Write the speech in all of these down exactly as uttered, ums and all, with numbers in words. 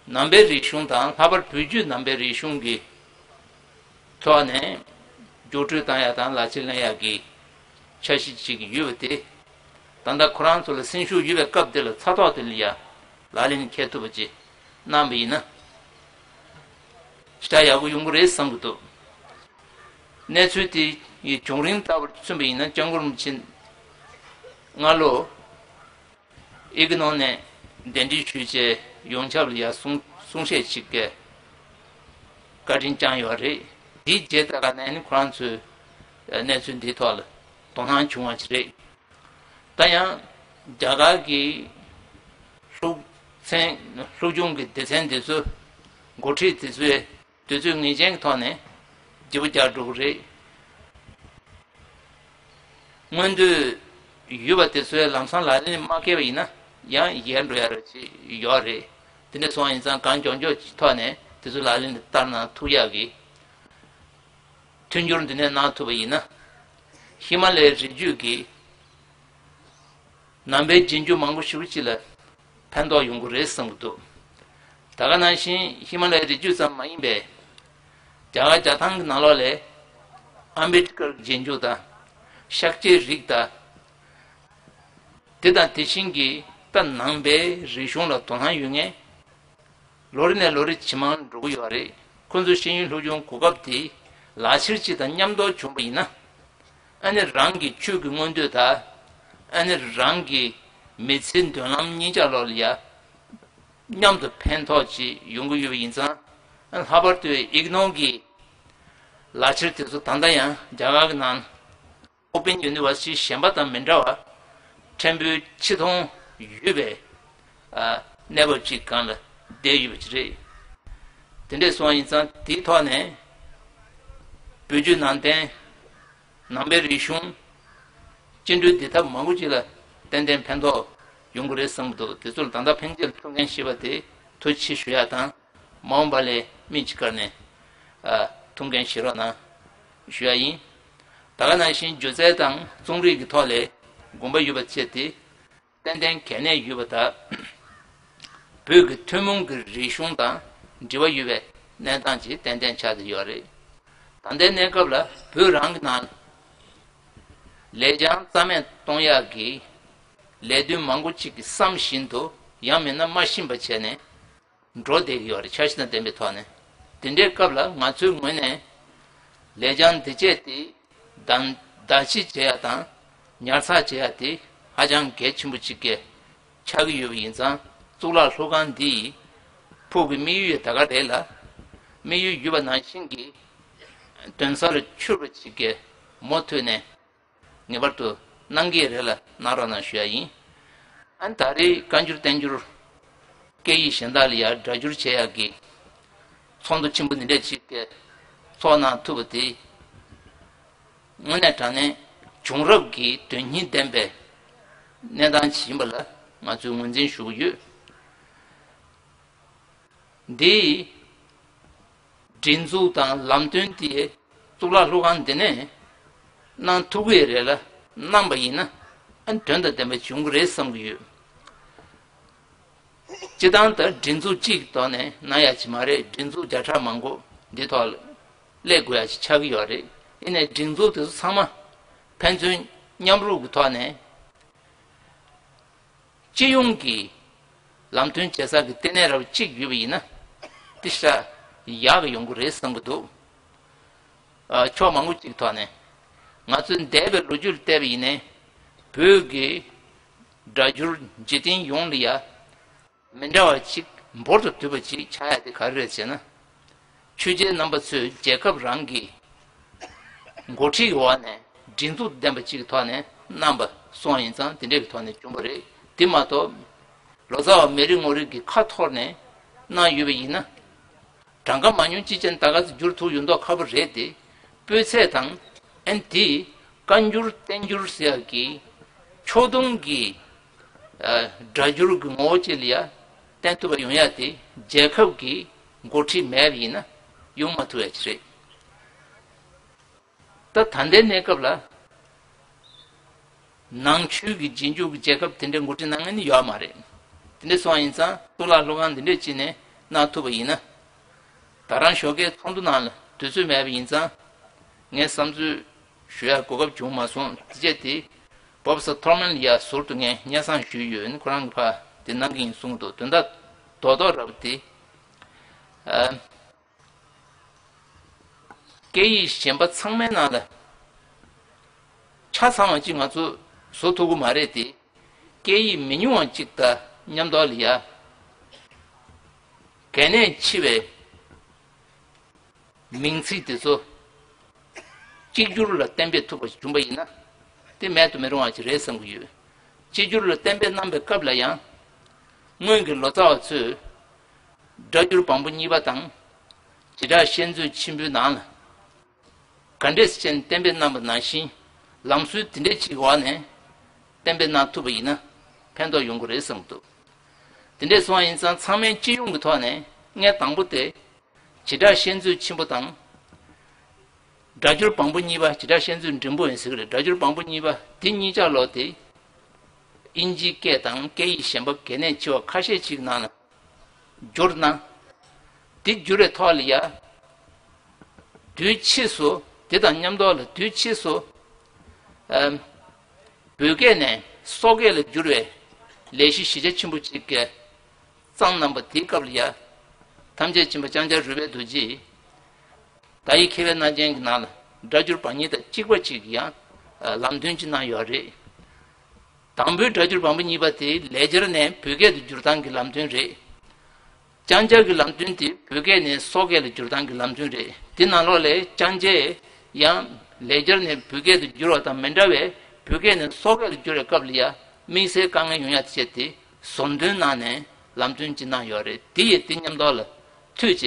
ནང་པའི་རིག་གཞུང་དང་ལྷག་པར་བོད་བརྒྱུད་ནང་པའི་རིག་གཞུང་གི་ཐོག་ནས་སྐྱོར་སྤྲོད་བཏང་ཡག་དང་ལག་ཁྱེར་ལེན་ཡག་གི་འཆར་གཞི་ཅིག་ཡོད་པ་དེ། ད་ལྟ་ཁོ་རང་ཚོ་ལ་སེམས་ཤུགས་ཡོད་པའི་སྐབས་དེ་ལ་ཚ་ཐོག་དེ་ལ་ཡ་ལག་ལེན་འཁེལ་ཐུབ་པ་ཅིག་གནང་བ་ཡིན་ན་ཞེ་དྲག་ཡག་པོ་ཡོང་གི་རེད་བསམ་གྱི་འདུག་གནས་ཚུལ་དེ་ཡི་བྱུང་རིམ་ལྟ་བུར་མཚོན་པ་ཡིན་ན། སྐྱབས་མགོན་རིན་པོ་ཆེ་སྔ་ལོ་ཨི་ཀི་ནོ་ནས་གདན་འདྲེན་ཞུས་བྱས་ཡོངས་ཁྱབ་ལ་ཡ་གསུང་གསུང་བཤད་ཅིག་གི་བཀའ་དྲིན་བསྐྱངས་ཡོད་རེད། དེའི་རྗེས་ད་ག་ནས་ནི་ཁོ་རང་ཚོའི་གནས་ཚུལ་འདིའི་ཐོག་ལ་དོ་སྣང་བྱུང་བ་ཅིག་རེད། ད་ཡང་རྒྱ་གར་གྱི་ཤུགས་ཚན་སློབ་སྦྱོང་གི་སྡེ་ཚན་དེ་ཚོ་འགོ་ཁྲིད་དེ་ཚོས་དུས་ཚོད་ངེས་ཅན་གྱི་ཐོག་ནས་བརྗེ་པོ་རྒྱག་འགྲོ་གི་རེད། མངོན་འདོད་ཡོད་པ་དེ་ཚོའི་ལམ་སང་ལག་ལེན་མ་འཁེལ་བ་ཡིན་ན་ཡང་ཡལ་འགྲོ་ཡ་རེད་ཅེས་ཡོད་རེད། དེ་འདྲ་སོང་བ་ཡིན་ཙང་གང་མགྱོགས་མགྱོགས་ཀྱི་ཐོག་ནས་དེ་ཚོ་ལག་ལེན་དུ་བསྟར་གནང་ཐུབ་ཡག་གི་མཐུན་འགྱུར་འདི་ནས་གནང་ཐུབ་པ་ཡིན་ན། ཧི་མ་ལའི་རི་རྒྱུད་ཀྱི་ནང་པའི་རྗེས་འཇུག་མང་པོ་ཞེ་པོ་ཅིག་ལ་ཕན་ཐོགས་ཡོང་གི་རེད་བསམ་གྱི་འདུག་ད་ག་ནང་བཞིན་ཧི་མ་ལའི་རི་རྒྱུད་ཙམ་མ་ཡིན་པའི་རྒྱ་གར་རྒྱ་ཐང་གི་ནང་ལོགས་ལས་ཨམ་བེད་ཀར་རྗེས་འཇུག་དང་ཤཱཀྱའི་རིགས་དང་། དེ་དང་དེ་བཞིན་གྱི་ད་ནང་པའི་རིག་གཞུང་ལ་དོ་སྣང་ཡོད་མཁན། ལོ་རེ་ནས་ལོ་རེ་ཇེ་མང་འགྲོ་གི་ཡོད་རེད། ཁོ་ཚོ་ཤེས་ཡོན་སློབ་སྦྱོང་གོ་སྐབས་དེ་ལག་ཁྱེར་གཅིག་དང་མཉམ་དུ་བྱུང་པ་ཡིན་ན། ཨ་ནི་རང་གི་ཆོས་ཀྱི་མངོན་འདོད་དང་། ཨ་ནི་རང་གི་མི་ཚེའི་མདུན་ལམ་གཉིས་ཆ་ལོག་ལ་ཡ་མཉམ་དུ་ཕན་ཐོགས་ཅིག་ཡོང་གི་ཡོད་པ་ཡིན་ཙང་། ཨ་ལྷག་པར་དུ་ཨིག་ནོ་གི་ལག་ཁྱེར་དེ་ཚོ་ད་ལྟ་ཡང་རྒྱ་གར་གྱི་ནང་ཨོ་པན་ཡུ་ནི་ཝར་སི་ཊི་གཞན་པ་དང་མི་འདྲ་བར་ཕྲན་བུ་ཆེ་མཐོང་ཡོད་པའི་ཨ་གནས་བབ་ཅིག་སྒང་ལ་བསྡད་ཡོད་པ་ཅིག་རེད། དེ་འདྲས་སོང་བ་ཡིན་ཙང་དེའི་ཐོག་ནས་བོད་བརྒྱུད་ནང་བསྟན་ནང་པའི་རིག་གཞུང་བཅིངས་འགྲོལ་འདི་ཐབས་མང་པོ་ཅིག་ལ་ཏན་ཏན་ཕན་ཐོགས་ཡོང་གི་རེད་བསམ་གྱི་འདུག་དེ་ཚོ་ལ་ད་ལྟ་ཕན་ཆད་ཐུགས་འགན་བཞེས་པ་དེ་ཐུགས་རྗེ་ཆེ་ཞུ་ཡག་དང་། མ་འོངས་པ་ལ་སྨིན་ཅིག་བཀར་ནས་ཨ་ཐུགས་འགན་བཞེས་རོགས་གནང་ཞུ་ཡག་ཡིན། ད་ག་ནང་བཞིན་སྒྱུ་རྩལ་དང་རྩོམ་རིག་གི་ཐོག་ལས་དགོངས་པ་ཡོད་པ་བཅས་ཏེ་ཏན་ཏན་གལ་གནད་ཡོད་པ་དང་། བོད་ཀྱི་ཐུན་མོང་གི་རིག་གཞུང་དང་འབྲེལ་བ་ཡོད་པའི་གནས་སྟངས་ཅིག་ཏན་ཏན་ཆགས་བསྡད་ཡོད་རེད། ད་ལྟའི་གནས་སྐབས་ལ་བོད་རང་གི་ནང་ལས་བྱང་རྩ་མེད་གཏོང་ཡག་གི་ལས་དོན་མང་པོ་ཅིག་གི་བསམ་བཞིན་དུ་ཡང་མིན་ན་མ་ཤེས་པ་བྱས་ནས། འགྲོ་བསྡད་ཀྱི་ཡོད་རེད། འཆར་གཞི་དང་ལྡན་པའི་ཐོག་ནས། དེ་འདྲའི་སྐབས་ལ་ང་ཚོའི་ངོས་ནས་ལས་བྱང་འདི་བྱས་ཏེ་བདག་བདག་གཞི་བྱེད་ཡག་དང་ཉར་ཚགས་བྱེད་ཡག་དེ་ཧ་ཅང་གལ་ཆེན་པོ་གཅིག་གི་ཆགས་ཀྱི་ཡོད་པ་ཡིན་ཙང་། གཙུག་ལག་སློབ་ཁང་འདི་ཡི་ཕུགས་ཀྱི་དམིགས་ཡུལ་ད་ག་རེད་ལ། དམིགས་ཡུལ་ཡོད་པ་ནང་བཞིན་གྱི་དོན་སར་འཁྱོལ་བ་གཅིག་གི་མུ་མཐུད་ནས། ངེས་པར་དུ་གནང་གི་རེད་ལ་གནང་རོགས་གནང་ཞུ་ཡ་ཡིན། ཨ་ནི་ད་རེས་བཀའ་འགྱུར་བསྟན་འགྱུར་སྐད་ཡིག་གཞན་དག་ལ་ཡང་སྒྲ་བསྒྱུར་བྱེད་ཡག་གི་ཚོགས་འདུ་ཆེན་པོ་འདི་འདྲ་ཅིག་གི་ཚོགས་གནང་ཐུབ་པ་དེ་དངོས་གནས་དྲང་གནས་བྱུང་རབས་ཀྱི་དོན་སྙིང་ལྡན་པའི་གནས་སྟངས་ཤིག་ཡིན་པ་ལ་ང་ཚོས་ངོས་འཛིན་ཞུ་གི་ཡོད། འདིའི་སྒྲིག་འཛུགས་དང་ལམ་སྟོན་དེ་གཙུག་ལག་སློབ་ཁང་འདི་ནས་གནང་ཐུབ་ཀྱི་རེད་ལ། གནང་པ་ཡིན་ན་ཨ་ནི་དོན་དང་ལྡན་པ་བྱུང་གི་རེད་བསམ་གྱི་ཡོད། སྤྱི་བཏང་ད་སྒྲིག་འཛུགས་གཅིག་གི་ཐོག་ནས་གནང་ཡ་ཅིག་མ་རེད། སྒྲིག་འཛུགས་བརྒྱ་ཕྲག་མང་པོ་འདི་ཐོག་ལ་སླེབས་དགོས་ཡ་ཅིག་ཆགས་ཀྱི་ཡོད་རེད། ཡིན་ནའི་སྒྲིག་འཛུགས་དེ་ཚོ་ཚང་མ་ཕན་ཚུན་མཉམ་རུབ་ཀྱི་ཐོག་ནས། སྤྱི་ཡོངས་ཀྱི་ལམ་སྟོན་བྱེད་ས་ཀྱི་ལྟེ་གནས་རབ་གཅིག་ཡོད་པ་ཡིན་ན་དེ་ཤ་ཡག་གི་ཡོང་གི་རེད་བསམ་གྱི་འདུག་ཨ། ཕྱོགས་མང་པོ་ཅིག་ཐོག་ནས་ང་ཚོའི་འདས་པའི་ལོ་རྒྱུས་ལ་བལྟས་པ་ཡིན་ནའི་བོད་ཀྱི་སྒྲ་བསྒྱུར་འཇིག་རྟེན་ཡོངས་ལ་ཡ་མི་འདྲ་བ་ཅིག་འབུར་དུ་བསྡུས་པ་ཅིག་ཆགས་ཡ་དེ་ག་རེ་རེད་ཟེར་ན། ཆོས་རྒྱལ་རྣམ་པ་ཚོས་རྒྱལ་ཁབ་རང་གི་འགོ་ཁྲིད་ཀྱི་འོག་ནས་སྒྲིག་འཛུགས་ལྡན་པ་ཅིག་གི་ཐོག་ནས་གནང་པ་སོང་ཡིན་ཙང་དེ་འདྲ་གི་ཐོག་ནས་བྱུང་བ་རེད། དེ་མ་གཏོགས་ལོ་ཙཱ་བ་མི་རེ་ངོ་རེ་གི་ཁ་འཐོར་ནས་གནང་ཡོད་པ་ཡིན་ན། གྲངས་ཀ་མང་ཉུང་ཅི་ཅན་ད་ག་ཚོད་བསྒྱུར་ཐུབ་ཡོད་མདོག་ཁ་པོ་རེད་དེ། སྤུས་ཚད་དང་ཨན་དེ་བཀའ་འགྱུར་བསྟན་འགྱུར་ཟེར་ཡག་གི་ཕྱོགས་བསྡོམས་ཀྱི་ཨ་སྒྲ་སྒྱུར་གྱི་ངོ་བོ་ཅིག་ལ་ཡ་བསྟན་ཐུབ་པ་ཡོང་ཡ་དེ་རྒྱལ་ཁབ་ཀྱི་འགོ་ཁྲིད་མེད་པ་ཡིན་ན་ཡོང་མ་ཐུབ་ཡ་ཅིག་རེད། ད་ད་ལྟའི་གནས་སྐབས་ལ་ནང་ཆོས་ཀྱི་རྗེས་འཇུག་གི་རྒྱལ་ཁབ་དེ་འདྲའི་འགོ་ཁྲིད་གནང་མཁན་ནི་ཡོད་མ་རེད། དེ་འདྲ་སོང་བ་ཡིན་ཙང་གཙུག་ལག་སློབ་ཁང་འདི་འདྲས་བྱས་ནས་ གནང་ཐུབ་པ་ཡིན་ན། ད་རང་ཞོགས་ཀའི་ཚོགས་འདུ་ནང་ལ་དུས་ཚོད་མེད་པ་ཡིན་ཙང་། ངས་བསམ་ཚུལ་ཞུ་ཡ་གོ་སྐབས་བྱུང་མ་སོང་། དེ་བྱས་ཏེ་པོ་རོ་ཕེ་སར་ཐོར་མན་ལ་ཡ་ཟུར་དུ་ངས་སྙན་སེང་ཞུས་ཡོད། ཁོ་རང་གིས་ཕར་དེ་གནང་གི་ཡིན་གསུངས་འདུག་དོན་དག་རྡོག་རྡོག་ར་བ་དེ། ཨ། སྐད་ཡིག་གཞན་པ་ཚང་མའི་ནང་ལ་ཆ་ཚང་བ་ཅིག་ང་ཚོ་བཟོ་ཐུབ་ཀྱི་མ་རེད་དེ། སྐད་ཡིག་མི་ཉུང་བ་ཅིག་དང་མཉམ་དུ་ལ་ཡ། གལ་གནད་ཆེ་བའི་མིང་ཚིག་དེ་ཚོ་གཅིག་གྱུར་ལ་གཏན་འབེབས་ཐུབ་པ་ཞིག་བྱུང་པ་ཡིན་ན། དེ་མེད་དུ་མི་རུང་བ་ཅིག་རེད་བསམ་གྱི་ཡོད། གཅིག་གྱུར་ལ་གཏན་འབེབས་གནང་པའི་སྐབས་ལ་ཡང་། སྔོན་གྱི་ལོ་ཙཱ་བ་ཚོས་སྒྲ་སྒྱུར་བམ་པོ་གཉིས་པ་དང་། བྱེ་བྲག་བཤད་མཛོད་ཆེན་པོའི་ནང་ལ། ག་འདྲས་ཅན་གཏན་འབེབས་གནང་པ་ནང་བཞིན། ལམ་སྲོལ་དེ་འདྲས་ཅིག་འོག་ནས་གཏན་འབེབས་གནང་ཐུབ་པ་ཡིན་ན་ཕན་ཐོགས་ཡོང་གི་རེད་བསམ་གྱི་འདུག་དེ་འདྲས་སོང་བ་ཡིན་ཙང་ཚང་མས་སྤྱི་ཡོངས་ཀྱི་ཐོག་ནས་ངས་དང་པོ་དེ། བྱེ་བྲག་བཤད་མཛོད་ཆེན་པོ་དང་། སྒྲ་སྒྱུར་བམ་པོ་གཉིས་པ། བྱེ་བྲག་བཤད་མཛོད་འབྲིང་པོ་ཡིན་ཟེར་གི་རེད། སྒྲ་སྒྱུར་བམ་པོ་གཉིས་པ་དེ་གཉིས་ཆ་ལོ་དེ། དབྱིན་ཇིའི་སྐད་དང་སྐད་ཡིག་གཞན་པ་གལ་གནད་ཆེ་བ་ཁ་ཤས་ཅིག་ནང་ལ་བསྒྱུར་ན། དེ་བསྒྱུར་བའི་ཐོག་ལ་ཡ། དུས་ཕྱིས་སུ། དེ་དང་མཉམ་དུ་ལ་དུས་ཕྱིས་སུ། ཨམ། བོད་སྐད་ནས་སོག་སྐད་ལ་བསྒྱུར་བའི་ལས་གཞི་གཞི་རྒྱ་ཆེན་པོ་ཅིག་གིས་བརྩམས་གནང་པ་དེའི་སྐབས་ལ་ཡ། ཐམས་ཅད་མཁྱེན་པ་ལྕང་སྐྱ་རོལ་པའི་རྡོ་རྗེས། དག་ཡིག་མཁས་པའི་རྣམ་རྒྱལ་གྱི་ནང་ལ་སྒྲ་སྒྱུར་བམ་གཉིས་དང་གཅིག་པ་ཅིག་ཡང་ལམ་སྟོན་ཅིག་གནང་ཡོད་རེད། དང་པོའི་སྒྲ་སྒྱུར་བམ་པོ་གཉིས་པ་དེ་ལེགས་སྦྱར་ནས་བོད་སྐད་དུ་བསྒྱུར་སྟངས་ཀྱི་ལམ་སྟོན་རེད། ལྕང་སྐྱ་གི་ལམ་སྟོན་དེ་བོད་སྐད་ནས་སོག་སྐད་ལ་བསྒྱུར་སྟངས་ཀྱི་ལམ་སྟོན་རེད། དེ་ནང་ལོགས་ལས་ལྕང་སྐྱས་ཡང་ལེགས་སྦྱར་ནས་བོད་སྐད་དུ་བསྒྱུར་བ་དང་མི་འདྲ་བའི་བོད་སྐད་ནས་སོག་སྐད་ལ་བསྒྱུར་བའི་སྐབས་ལ་ཡང་དམིགས་བསལ་དཀའ་ངལ་ཡོང་ཡ་དེ་བྱས་ཏེ་ཟུར་འདོན་གནང་ནས་ལམ་སྟོན་ཅིག་གནང་ཡོད་རེད། དེ་ཡི་དེ་མཉམ་དུ་ལ་མཐུད་བྱས་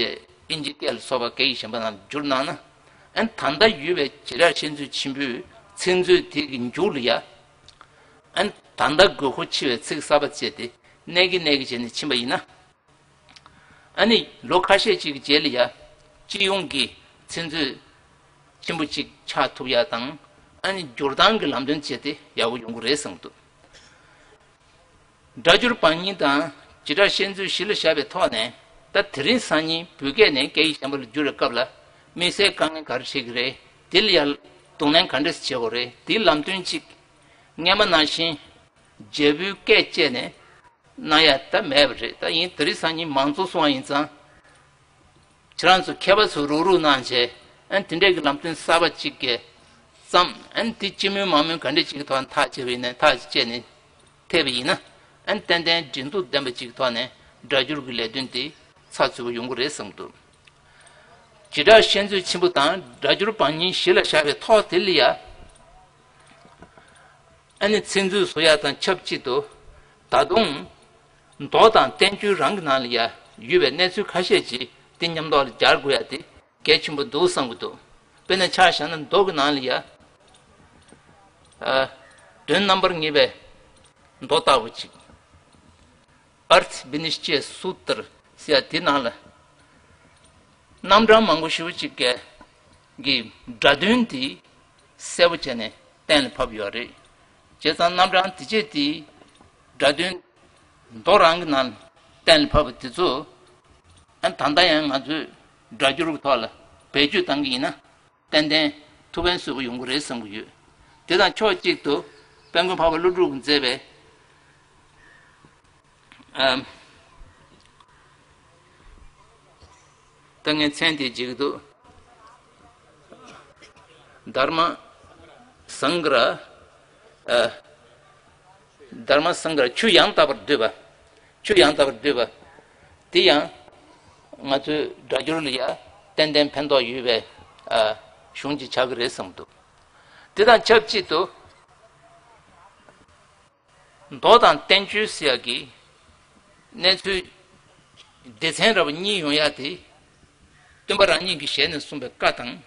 དབྱིན་ཇི་སྐད་ལ་སོགས་པ་སྐད་ཡིག་གཞན་པ་ནང་ལ་བསྒྱུར་གནང་ན། ཨན་ད་ལྟ་ཡོད་པའི་བྱེ་བྲག་བཤད་མཛོད་ཆེན་པོའི་ཚིག་མཛོད་དེ་གི་མཇུག་ལ་ཡ། ཨན་ད་ལྟ་དགོས་མཁོ་ཆེ་བའི་ཚིག་གསར་པ་བྱས་ཏེ་གནས་ཀྱི་གནས་ཀྱི་བྱས་ནས་ཕྱིན་པ་ཡིན་ན། ཨ་ནི་ལོ་ཁ་ཤས་ཅིག་གི་རྗེས་ལ་ཡ། སྤྱི་ཡོངས་ཀྱི་ཚིག་མཛོད་ཆེན་པོ་ཅིག་ཆགས་ཐུབ་ཡ་དང་། ཨ་ནི་བསྒྱུར་སྟངས་ཀྱི་ལམ་སྟོན་བྱས་ཏེ་ཡག་པོ་ཡོང་གི་རེད་བསམ་འདུག་སྒྲ་སྒྱུར་བམ་གཉིས་དང་བྱེ་བྲག་བཤད་མཛོད་གཞི་ལ་བཞག་པའི་ཐོག་ནས་ད་དེ་རིང་སང་ཉིན་བོད་སྐད་ནས་སྐད་ཡིག་གཞན་པ་ལ་བསྒྱུར་བའི་སྐབས་ལ་དམིགས་བསལ་དཀའ་ངལ་ག་རེ་འཕྲད་ཀྱི་རེད། དེ་ལ་ཡ་གདོང་ལེན་ག་འདྲས་བྱེད་དགོས་རེད། དེའི་ལམ་སྟོན་ཅིག་སྔས་མ་ནང་བཞིན་རྒྱལ་པོའི་སྐད་བཅད་ནས་གནང་ཡ་ད་མེད་པ་རེད། ད་ཡིན་དེ་རིང་སང་ཉིན་མང་གཙོ་སོང་བ་ཡིན་ཙང་། ཁྱེད་རང་ཚོ་མཁས་པ་ཚོ་རུག་རུག་གནང་བྱས། ཨན་དེ་འདྲས་ཀྱི་ལམ་སྟོན་གསར་པ་གཅིག་གི་བརྩམས། ཨན་དེ་སྤྱི་མོས་མང་མོས་ག་འདྲས་ཅིག་གི་ཐོག་ནས་ཐག་བཅད་པ་ཡིན་ན། ཐག་བཅད་ནས་ཐེབས་པ་ཡིན་ན། ཨན་ཏན་ཏན་འགྲན་བསྡུར་ལྡན་པ་ཅིག་གི་ཐོག་ནས་སྒྲ་སྒྱུར་གྱི་ལས་དོན་དེ་ཚགས་ཚུད་པོ་ཡོང་གི་རེད་བསམ་འདུག་བྱེ་བྲག་བཤད་མཛོད་ཆེན་པོ་དང་སྒྲ་སྒྱུར་བམ་གཉིས་གཞི་ལ་བཞག་པའི་ཐོག་དེ་ལ་ཡ། ཨ་ནི་ཚིག་མཛོད་བཟོ་ཡ་དང་ཆབས་ཅིག་ཏུ། ད་དུང་མདོ་དང་བསྟན་བཅོས་རང་གི་ནང་ལ་ཡ་ཡོད་པའི་གནས་ཚུལ་ཁ་ཤས་ཅིག་དེ་མཉམ་དུ་ལ་སྦྱར་དགོས་ཡ་དེ་གལ་ཆེན་པོ་འདུག་བསམ་གྱི་འདུག་དཔེར་ན་ཆ་བཞག་ན་མདོ་གི་ནང་ལ་ཡ། ཨ། དོན་རྣམ་པར་ངེས་པའི་མདོ་ལྟ་བུ་ཅིག་ཨརྠ་བི་ནི་ཤ་ཅེ་སུ་ཏྲ་ཟེར་ཡ་དེ་ནང་ལ། རྣམ་གྲངས་མང་པོ་ཞེ་པོ་ཅིག་གི་གི་སྒྲ་དོན་དེ་གསལ་པོ་བྱས་ནས་གཏན་ལ་ཕབ་ཡོད་རེད། བྱས་ཙང་རྣམ་གྲངས་དེ་བྱས་དེ་སྒྲ་དོན་མདོ་རང་གི་ནང་གཏན་ལ་ཕབ་པ་དེ་ཚོ། ཨ་ད་ལྟ་ཡང་ང་ཚོས་སྒྲ་སྒྱུར་གྱི་ཐོག་ལ་བེད་སྤྱོད་བཏང་གི་ཡིན་ན། ཏན་ཏན་ཐུགས་ཕན་གསོས་པ་ཡོང་གི་རེད་བསམ་གྱི་ཡོད། དེ་དང་ཕྱོགས་གཅིག་ཏུ་དཔལ་མགོན་འཕགས་པ་ཀླུ་སྒྲུབ་ཀྱིས་མཛད་པའི། ཨམ། ད་ངས་མཚན་དེ་བརྗེད་ཀྱི་འདུག་དྷརྨ་སངྒྲ། ཨ། དྷརྨ་སངྒྲ་ཆུ་ཡང་དག་པར་བསྡུས་པ། ཆུ་ཡང་དག་པར་བསྡུས་པ། དེ་ཡང་ང་ཚོའི་སྒྲ་སྒྱུར་ལ་ཡ་ཏན་ཏན་ཕན་ཐོགས་ཡོད་པའི། ཨ། གཞུང་ཅིག་ཆགས་ཀྱི་རེད་བསམ་འདུག་དེ་དང་ཆབས་ཅིག་ཏུ། མདོ་དང་བསྟན་བཅོས་ཟེར་ཡག་གི་གནས་ཚུལ་སྡེ་ཚན་ར་བ་གཉིས་ཡོང་ཡག་དེ། སྟོན་པ་རང་ཉིད་ཀྱི་ཞལ་ནས་གསུངས་པའི་བཀའ་དང་